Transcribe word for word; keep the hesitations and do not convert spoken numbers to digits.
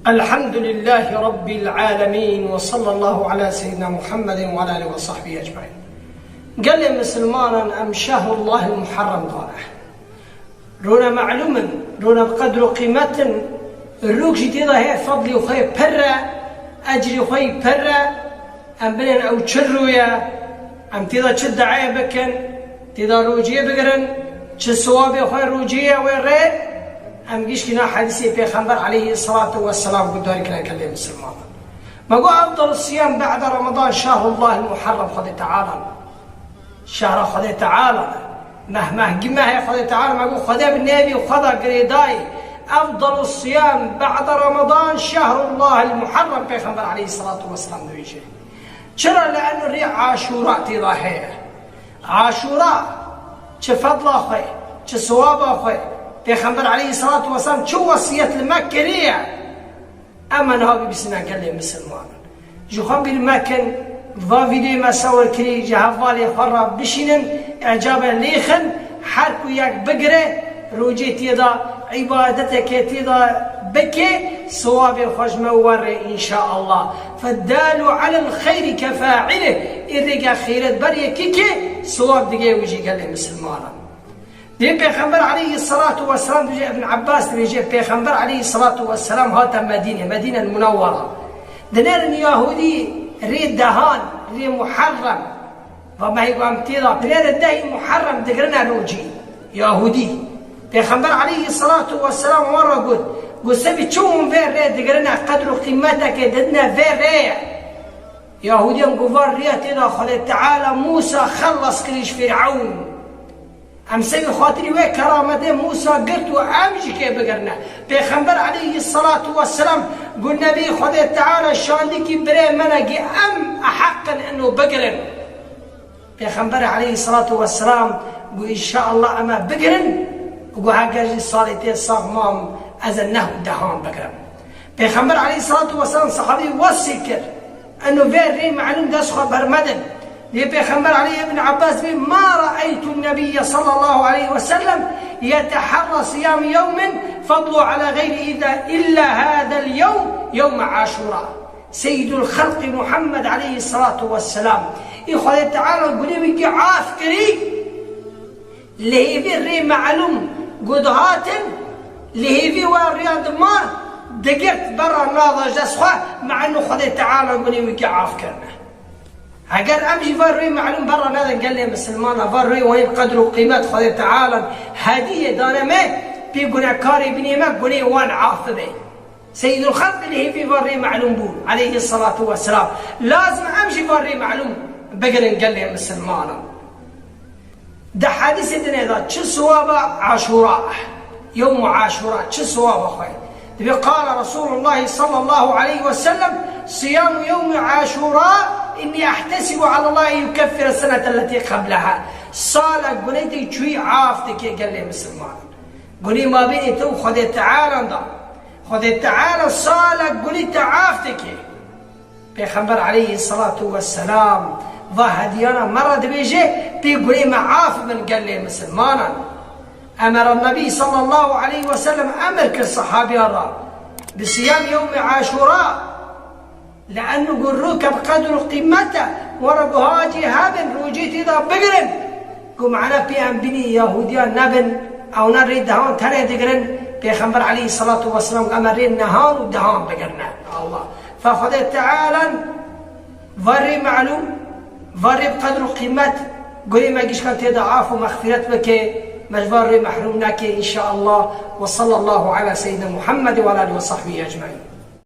Elhamdülillâhi Rabbil âlemîn ve sallallahu ala seyyidina Muhammedin ve ala alihi ve sahbihi ecmaîn. Gelê misilmanan em şehrullahil muharrem dane. Rûne melûm in, rûne bi qedr û qîmet in, rûk jî tê de heye fedlî xwe pir e, ecrî xwe pir e, em binên ew çi rû ye, em tê de çi deê bikin, tê de rociyê bigirin, çi siwabê xwe rociyê wê rê, em gişkî na hedîsê Pêxember aleyhî selatu we selam guhdarî kirin gelê misilmanan. Me got, efdal siyam ba'de Ramadan şehrullahil muharrem Xwedê Teala. Şehra Xwedê Teala ne. Meh mehgî mehê Xwedê Teala me got Xwedê bi nêvî xwe de girêdayî. Efdalu siyam ba'de Ramadan şehrullahil muharrem Pêxember aleyhî selatu wesselam dibêje. Çira? Li eno rê Aşûra tê de heye. Aşûra çi fedla xwe, çi siwaba xwe, Pêxember aleyhî selatu wesselam çi wesiyet li me kiriye. Em niha bibîsîne gelê misilmanan. Ji xwe bîr mekin, va vîdyoyê me sewir kirî, ji hevalê xwe re bişînin, îcabe lêxin, her ku yek bigire, rocê tê de, îbadetekê tê de bike, siwabê xwe ji me werê, înşaallah. Feddalu alel xeyrî kefa'ilih, ê rêge xêret ber yekî ke, siwab digê wî jî gelê misilmanan. Dê Pêxember aleyhî selatu wesselam dibêje, Ibn Abbas dibêje, Pêxember aleyhî selatu wesselam hate Medîne, Medîne Munewwera. Dinêrin Yahûdî rê dehan, rê Muharrem. Va mehê ku em tê de, dinêrin dehî Muharrem digirine rocî. Yahûdî. Pêxember aleyhî selatu wesselam wan re got, got, sebî çi hûn vê rê digirine, qedr û qîmeteke didine vê rê ye. Yahûdiyan got, va riya tê de Xwedê Teala Mûsa xelas kirî ji Fîrewn. Em sebî xatirî wê kerametê Mûsa girt û em jî kê bigirine. Pêxember aleyhî selatu wesselam got, nebî Xwedê Teala şandîkî birê me ne, gê em eheq in eno bigirin. Pêxember aleyhî selatu wesselam got, înşaallah em ê bigirin. Got, heger jî salê tê sax mam, ez ê neh û dehan bigirim. Pêxember aleyhî selatu wesselam sehabî wesî kir. Eno vê rê melûm dest xwe bermedin. Lê Pêxember aleyh Ibn Abbas dibê, "Ma ra'eytu nebiyye sallallahu aleyhi ve sellem yeteharra siyam yevmin fadlu ala gayri illa hadel yevm, yevm Aşura." Seyyidul Xelqî Muhammed aleyhî selatu wesselam. Ê Xwedê Teala gunê wî kî af kirî. Li hêvî rê melûm ku dihatin, li hêvî we riya dima, digirt berra nada ji dest xwe, me eno Xwedê Teala gunê wî kî af kirine. Heger em jî va rê melûm berra nedin gelê misilmana, va rê wayîn qedr û qîmet Xwedê Teala hediyê dane me, pê gunekarê binê me gunê wan af bibe. Seyyidul Xelq li hêvî va rê melûm bû, aleyhî selatu wesselam. Lazim em jî va rê melûm bigirin gelê misilmanan. Di hedîsê dinê de çi siwaba Aşûra, yewm Aşûra, çi siwaba xwe? Dibê, qala Resulullah sallallahu aleyhi ve sellem, siyamu yewmi Aşûra, inni ehtesibu alallahi yukeffira senete lletî qableha. Salek gunê te çûyî af dike gelê misilmanan. Gunê mabênê te û Xwedê Teala da. Xwedê Teala salek gunê te af dike. Pêxember aleyhî selatu wesselam va hediyana me re dibêje, pê gunê me af bin gelê misilmanan. Emera Nebî sallallahu aleyhi ve sellem emir kir sehabiyan re bi siyam yewmê Aşûra. Li eno got rûke bi qedr û qîmet e, were guha cî hebin, rocê tê de bigirin. Got mana pê em binî Yahûdiyan nebin, ew ne rê dehan tenê digirin. Pêxember aleyhî selatu wesselam got em ê rê nehan û dehan bigirine. Allah. Fe Xwedê Teala va rê melûm, va rê bi qedr û qîmet, gunê me gişkan tê de af û mexfîret bike, me ji va rê mehrûm neke, înşaallah. Ve sallallahu ala seyyidina Muhammed ve ala alihi ve sahbihi ecmaîn.